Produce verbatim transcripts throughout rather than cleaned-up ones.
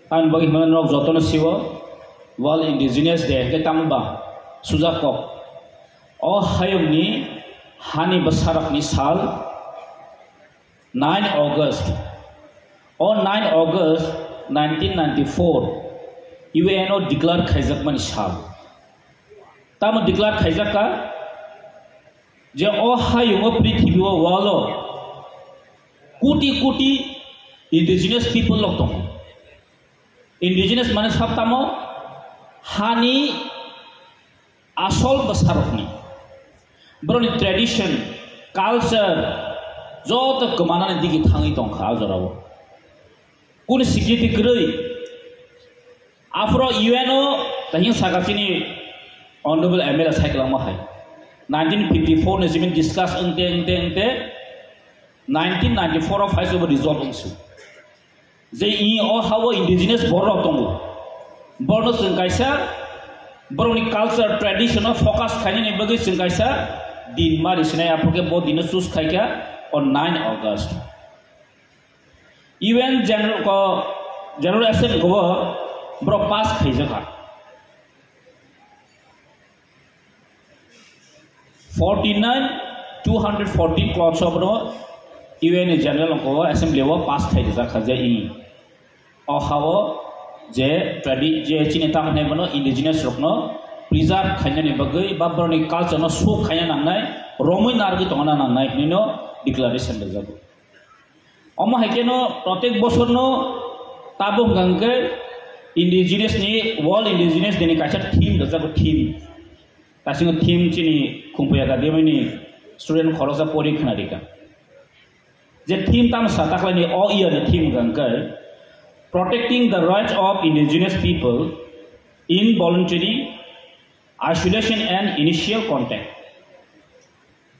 Tamni bagwi hwnba norok jotono sio, World Indigenous Day hwnkhe tamo ba? Sujak kok. O hayungni hani bwsarokni sal, nine August. O nine August nineteen ninety-four U N o declare khaijakmani sal. Tamo declare khaijak kha je o hayungo, prithibi o, world o koti koti indigenous people rok tongo. Indigenous mane sab tamo hani asol bwsarokni, borokni tradition, culture joto kwmanani digi thangwi tongkha a jorao. Kunu security kwrwi. Aphuru U N o tahing saka chini honorable M L A saikwlangma hai. Nineteen fifty-four ni simi discuss wngte wngte wngte nineteen ninety-four o phaisobo result wngsu. Je i o hao indigenous borok tongo. Borno chwng kaisa borokni culture tradition o focus khainani bagwi chwng kaisa din mari sinai, aphuru khe bo dino choose khaikha o nine August. U N General ko, General Assembly ko borok pass khaijakha. Forty-nine, two hundred fourteen clause o borok U N ni General ko Assembly o pass khaijakha je i o hao je tradi-, je chini tamo hwnai bono indigenous rokno preserve khainani bagwi ba borokni culture no show khaina nangnai, romwi narwgwi tongna nangnai hinwi no declaration rwjago. Omo hai kheno protek bosorno tabuk hwnkha hwnkhe indigenous ni, World Indigenous Day ni kaisa theme rwjago, theme. Kaisa theme chini Khumphai Academy ni student khoroksa pori khna rikha. Je theme tamo sa taklaini o year ni theme hwnkha hwnkhe Protecting the Rights of Indigenous People in Voluntary Isolation and Initial Contact.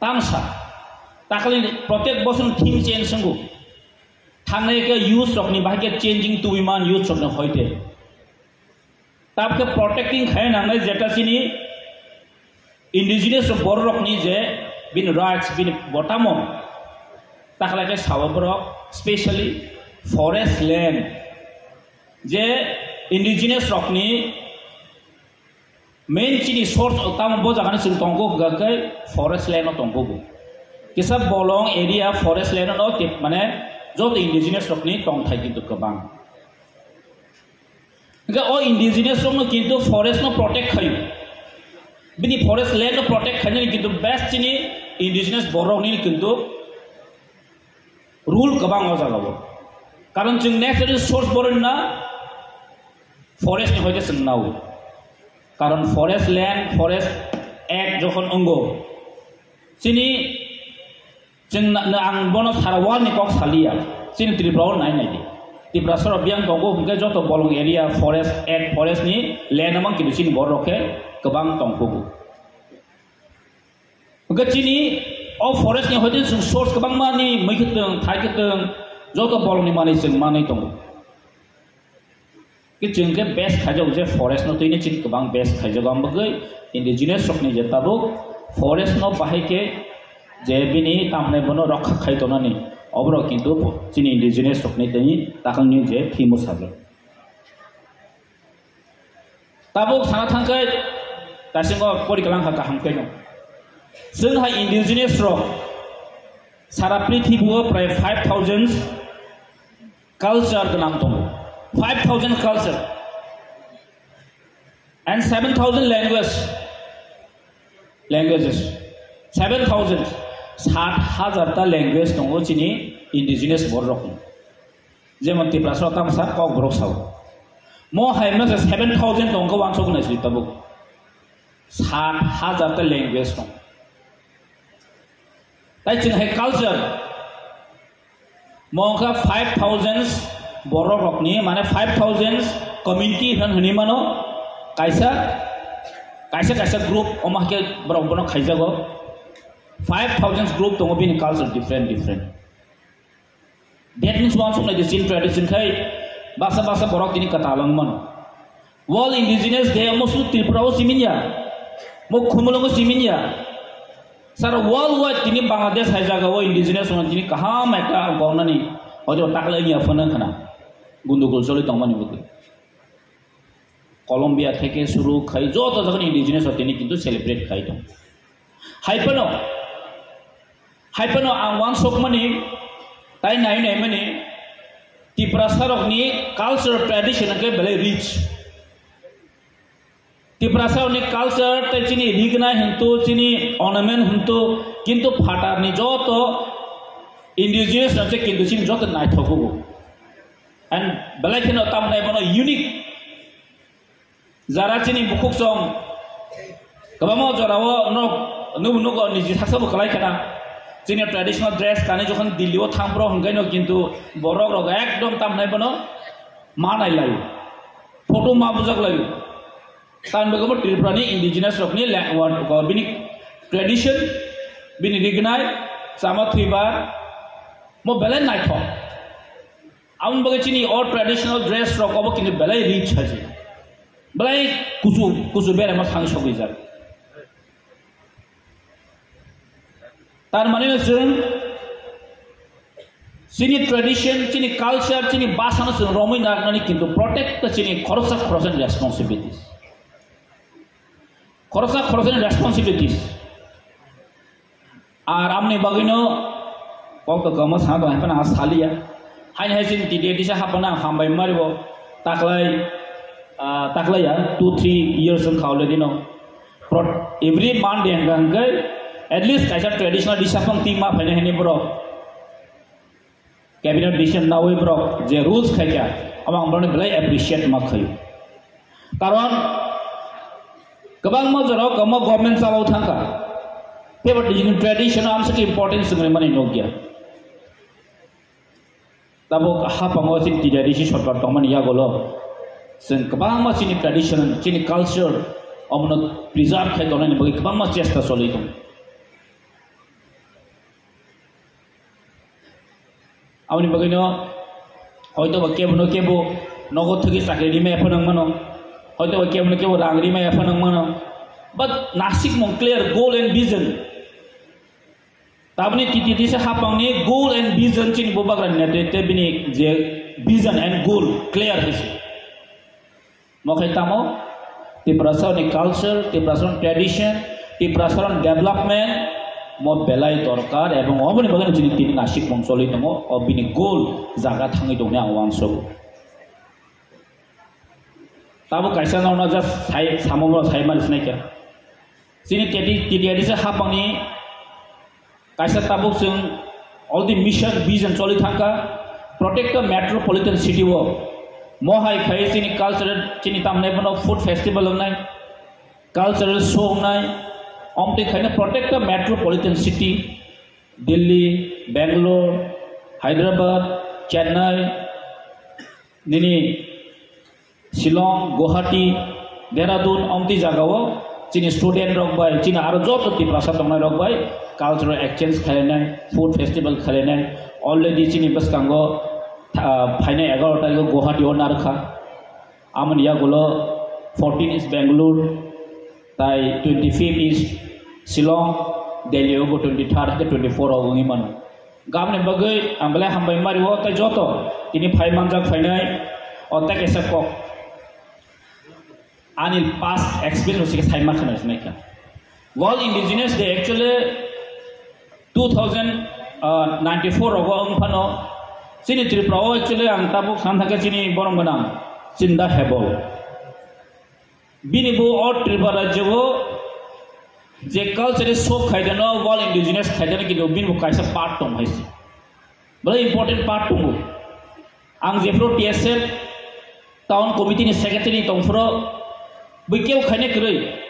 Tamsa, takle protek bosor theme change wngkha. Thangnai khe youth rokni bahai khe changing tubui man youth rokni hoite. Tabkhe protecting khai nangnai jeta chini indigenous borok rokni je bini rights, bini botamo. Takle khe sawa borok specially forest land je indigenous rokni main chini source tamo bo jaga ni chwng tongo hwnkha khe forest land o tongo bo. Kisa bolong area forest land o no tip mane joto indigenous rok ni tongthai kintu kwbang. Hwnkhe o indigenous rok no kintu forest no protect khaio. Bini forest land no protect khainani kintu best chini indigenous borok ni kintu rule kwbang o jaga o. Karon chwng natural source borok na forest ni hoite chwng nao. Karon forest land, forest act jokhon ongo, chini chwng na, na, ang bono sara world ni kok saliya. Chini Tripura o nai nai di. Tripura soro biyang tongo hwnkhe joto bolong area forest act, forest ni land amang kidu chini borok khe kwbang tongkhugo. Hwnkhe chini o forest ni hoite chwng source kwbangma ni mui kwtwng, thai kwtwng, joto bolong ni manwi chwng manwi tongo. Khe chwng khe best khaijak je forest no twini chini kwbang best khaijak, ang bagwi indigenous rok ni je tabuk forest no bahai khe je bini tamni bono rokha khai tonani oborok kintu chini indigenous rok ni tini takhang ni je thimo sajak. Tabuk sana thangkhe kasingo pori kalang kha kaham khe no. Chwng hai indigenous rok sara prithibi o prai five thousand culture gwnang tongo. Five thousand culture and seven thousand language, languages. Seven thousand, sat hajar ta language tongo chini indigenous borok rokni. Jemon Tiprasa tamsa Kokborok sao. Mo hai masa seven thousand tongkha wansok nai sui tabuk. Sat hajar ta language tong. Tai chwng hai culture mo wngkha five thousand borok rokni, mane five thousand community hwn hwnwi mano. Kaisa, kaisa, kaisa group omo hai khe borok bono khaijago. Five thousand group tongo bini culture different different. That means wansuk nai de chin tradition khai baksa baksa borok tini kwtal wng mano. World Indigenous Day omo sud Tripura o siminya, mo Khumulwngo siminya. Sara worldwide tini Bangladesh hai jaga o indigenous wngna tini kaham ekta gornani hoito takle wngya phano khna gundugul choli tongmani bwkhe. Colombia theke suru khai joto jaga ni indigenous rok tini kintu celebrate khai tong. Hai phano, hai phano ang uansukmani, tai nai naimani, Tiprasa rokni culture tradition hwnkhe belai rich. Tiprasa rokni culture tei chini rignai hintu, chini ornament hintu, kintu phatarni joto indigenous rok se kintu chini joto naithogo. And belai kheno tamni bono unique. Jara chini bukhuk song kwbangma jorao nok nubu nugo niji saksa bo kwlai khana. Chini traditional dress kani jokhon Delhi o thang pro hwnkhe no kintu borok rok ekdom tamni bono ma nai lai. Photo ma bujak lai. Tan bagwi bo Tripura ni indigenous rok ni la-, wa-, wa-, bini tradition, bini rignai, chama thwibar, mo belai naithok. Aboni bagwi chini o traditional dress rok obo kintu belai rich hai se. Belai kuchu, kuchu beremo thang sogwi jak. Tar mane no chwng chini tradition, chini culture, chini bhasha no chwng romwi naknani kintu protect ta chini khoroksa khoroksani responsibilities. Khoroksa khoroksani responsibilities. Ar amni bagwino kok to kwma sana tong, haphano ang saliya. Haini hai chini T T A D C haphano ang hambai maribo. Taklai, ah, taklai ya, two, three years wng kha already no. Pro-, every Monday hwnkha hwnkhe at least kaisa traditional dish haphang tima phaina hini borok. Cabinet decision nawi borok je rules khaikha, amo ang borokni belai appreciate ma khaio. Karon kwbangma jorao kwbangma government chalao thangkha. Teibo nini tradition amswk importance wngwi mani nukya. Tabuk haphango chini T T A D C sorkar tongmani yagulo chwng kwbangma chini tradition, chini culture omono preserve khai tongnani bagwi kwbangma chesta choli tongo. Aboni bagwino hoito ba kebono kebo nogo thwgwi chakri rimaya phano wng mano, hoito ba kebono kebo rang rimaya phano wng mano, but nasikmung clear goal and vision. Taboni T T A D C haphangni goal and vision chini bubagrani netritwe bini je vision and goal clear hai se. Mo khe tamo Tiprasani culture, Tiprasani tradition, Tiprasani development mo belai dorkar, ebong oboni bagwi chini tini nasikmung choli tongo, o bini goal jaga thangwi tongni ang uansugo. Tabuk kaisa nokno just sai, samungno sai mani sinai kha. Chini T T A D C haphangni kaisa tabuk chwng already mission vision choli thangkha, protect the metropolitan city o. Mo hai khai chini culture, chini tamni bono food festival wngnai, cultural show wngnai, omtwi khaina protect the metropolitan city, Delhi, Bangalore, Hyderabad, Chennai, nini Shillong, Guwahati, Dehradun, omtwi jagao chini student rok bai, chini aro joto Tiprasa tongnai rok bai cultural exchange khlainai, food festival khlainai, already chini bwskango, ah, phainai egaroh tarikh o Guwahati o narwkha. Amoni yagulo fourteen is Bangalore, tai twenty-fifth is Shillong, Delhi o bo twenty-third ke twenty-four o wngwi mano. Gabni bagwi ang belai hambai mario, tai joto tini phai manjak phainai, o tai kaisa kok. Ani past experience sike sai ma khna sinai kha. World Indigenous Day actually two thousand ninety-four rogo wng phano chini Tripura o actually ang tabuk san thangkhe chini borom gwnang Chinda Hebol. Bini bo o Tripura rajyo o je culture show khaideno, World Indigenous khaideno, kintu bini bo kaisa part tong hai se. Belai important part tongo. Ang jephuru T S F town committee ni secretary tongphuru bui keu khaina kwrwi.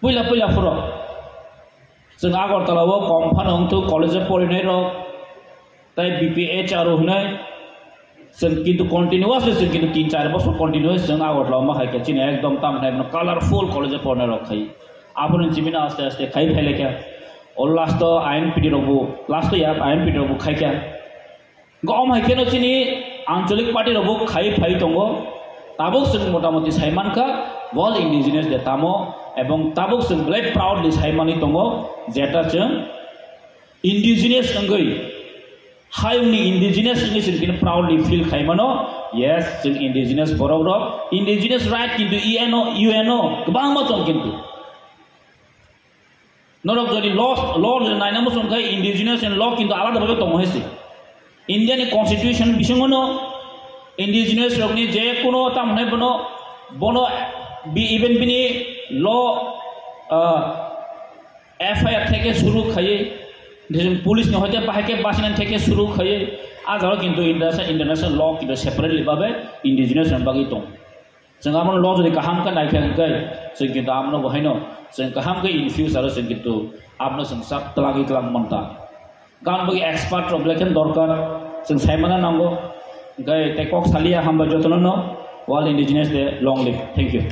Puila puila phuru chwng Agartala o kom phano wngthok college o porinai rok tai B P H R o hwnwi chwng kintu continuously chwng kintu tin char bosor continuous chwng Agartala o ma hai khe chini ekdom tam khnai bono colorful college o porinai rok khai. Aphuru chimino aste aste khai phai lai kha. O last o I N P T rok bo, last o ya I N P T rok bo khai kha. Gom hai kheno chini anchalik party rok bo khai phai tongo. Tabuk chwng motamoti sai mankha World Indigenous Day tamo, ebong tabuk chwng belai proudly sai manwi tongo, jeta chwng indigenous wngwi, hayungni indigenous wngwi chwng khe proudly feel khai mano, Yes, chwng indigenous borok rok, indigenous right kintu E N O, U N O kwbangma tong kintu. Norok jodi law, law jodi naina muchung khai indigenous and law kintu alada bhabe tongo hai se. India ni constitution bisingo no indigenous rok ni je kuno tam hwnai bono, bono bi-, even bini law, ah, F I R theke suru khaiye, police ni hoite bahai ke basina theke suru khaiye, a jaro kintu international, international law kintu separately bhabe indigenous rok bagwi tong. Chwng amo law jodi kaham khe naikha hwnkhe, chwng kintu amo bo haino chwng kaham khe in future o chwng kintu amo chwng sak twlangwi twlang manta. Gan bagwi expert rok belai khe dorkar, chwng saimana nango. Hwnkhe tei kok saliya, hambai jotono no. World Indigenous Day, long live. Thank you.